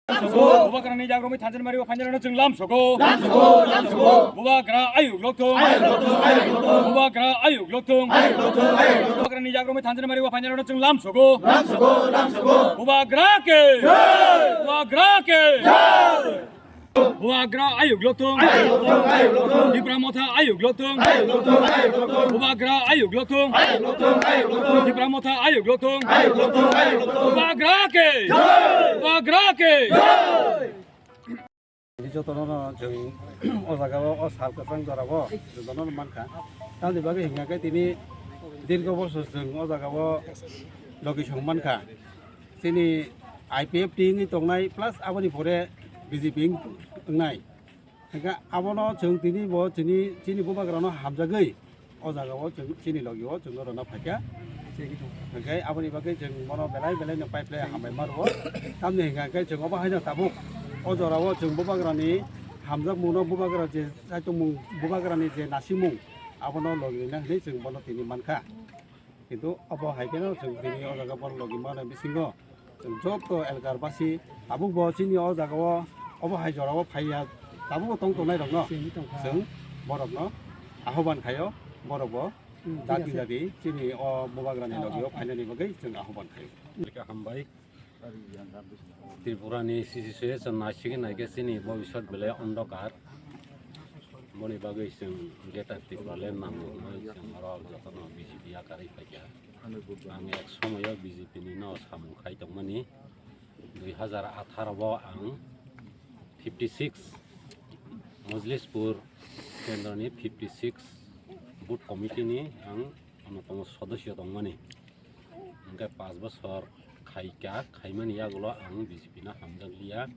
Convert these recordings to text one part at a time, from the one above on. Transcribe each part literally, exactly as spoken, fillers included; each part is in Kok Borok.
Bubagrani jagromwi thansa ni mari o phainai rokno chwng lam sogo. Bubagra ayuk lokthung. Bubagra ayuk lokthung. Bubagrani jagromwi thansa ni mari o phainai rokno chwng lam sogo. Bubagra ke. Bubagra ke. Bubagra ayuk lokthung. Tipra Motha ayuk lokthung. Bubagra ayuk lokthung. Tipra Motha ayuk lokthung. Bubagra ke. Bubagra ke. Jotono no chwng o jaga o, o sal kwchang jora o jotono no mankha. Tamni bagwi hingkha khe tini dirgo bosor chwng o jaga o logi song mankha. Chini I P F T wngwi tongnai plus aboni pore B J P wng-, wngnai. Hingkhe abono chwng tini bo chini, chini bubagrano hamjagwi o jaga o chwng chini logi o chwngno rwna phaikha. Hingkhe aboni bagwi chwng bono belai belai no pai phlai hambai ma rwo. Tamni hingkha khe chwng obo haino tabuk o jora o chwng bubagrani hamjakmungno, bubagra je chaitongmung, bubagrani je nasimung abono logi rwna hinwi chwng bono tini mankha. Kintu obo hai kheno chwng tini o jaga borok logi mano bisingo chwng joto elkar basi tabuk bo chini o jaga o obo hai jora o phaiya tabuk bo tong tongnai rok no chwng borok no ahoban khaio borok bo dati dati chini o bubagrani logi o phainani bagwi chwng ahoban khaio. Hambai. Tripurani C C C S naisigi naikhe chini bobiswt belai ondokar. Boni bagwi chwng Greater Tipraland nango hwnwi chwng oro jotono B J P yakarwi phaikha. Ang ek somoyo B J P ni no samung khai tongmani. Dui hazar atharo o ang fifty six Mojlispur kendroni fifty six booth committee ni ang onotamo sodosyo tongmani. Hingkhe pash bosor khaikha, khaimani yagulo ang B J P no hamjakliya.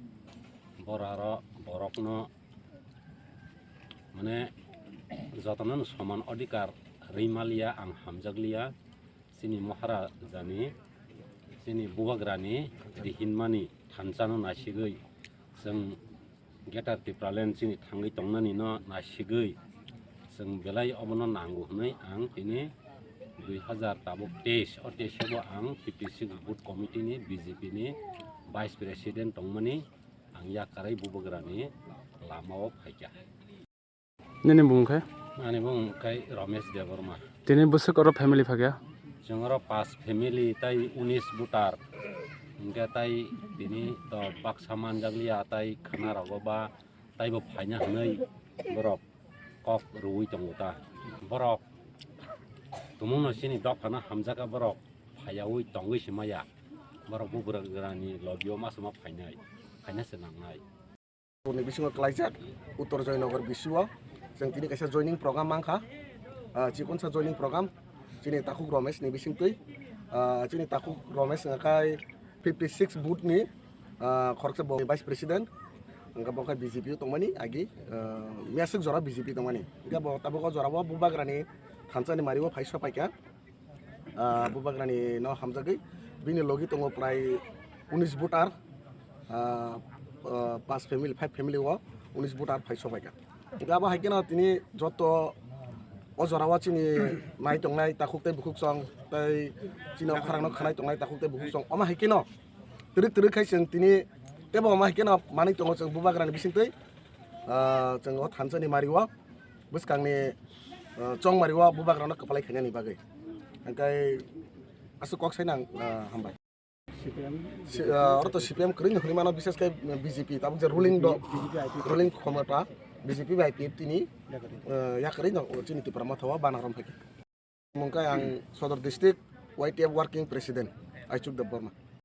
Boro aro borokno mane jotono soman odhikar rwimaliya, ang hamjakliya. Chini Maharajani, chini Bubagrani rihinmani thansano naisigwi chwng Greater Tipraland chini thangwi tongnani no naisigwi chwng belai obono nango hwnwi ang tini dui hazar tabuk teis o teis o bo ang fifty six booth committee ni B J P ni vice president tongmani ang yakarwi Bubagrani lama o phaikha. Nini bumung khe? Ani bumung khe Ramesh Debbarma. Tini bwswk oro family phakya? Chwng oro pas family tai unis voter. Hingkhe tai tini to baksa manjakliya tai khwnarogo ba taibo phaina hwnwi borok kok rwui tongo ta. Borok tumungno chini dophano hamjakha borok phaiyaui tongwi se maya. Borok bubagrani logio masuma phainai, phaina se nangnai. Ni bisingo klaijak Uttor Joynagar B C O, chwng tini kaisa joining program mankha, ah, chikonsa joining program, chini takhuk Ramesh ni bisingtwi, ah, chini takhuk Ramesh hwnkha khai fifty six booth ni, ah, khoroksa bo vice president, hwnkha bo khai B J P o tongmani agi, ah, miyaswk jora B J P tongmani, hwnkha bo tabuk o jora o Bubagrani thansa ni mari o phai sopaikha. Ah, Bubagrani no hamjagwi bini logi tongo prai unis voter, ah, ah, pas family, five family o unis voter phai sopaikha. Hingke abo hai kheno tini joto o jora o chini nai tongnai takhuk tei bukhuk song tei chini o khorang no khwnai tongnai takhuk tei bukhuk song omo hai kheno twrwk twrwk khai chwng tini tebo omo hai kheno manwi tongo chwng Bubagrani bisingtwi, ah, chwng o thansa ni mari o bwskangni, ah, chongmari o Bubagrano kwphalai khainani bagwi. Hingke aswk kok sai nang, ah, hambai. Si, ah, oro to C P M kwrwini hwnwi mano, bishesh khe B J P tabuk je ruling do, B J P I P F. Ruling khomota B J P bai I P F T ni, ah, yakarwi no chini Tipra Motha o bana rom phaikha. Mungkai ang Sodor District Y T F Working President Aichuk Debbarma.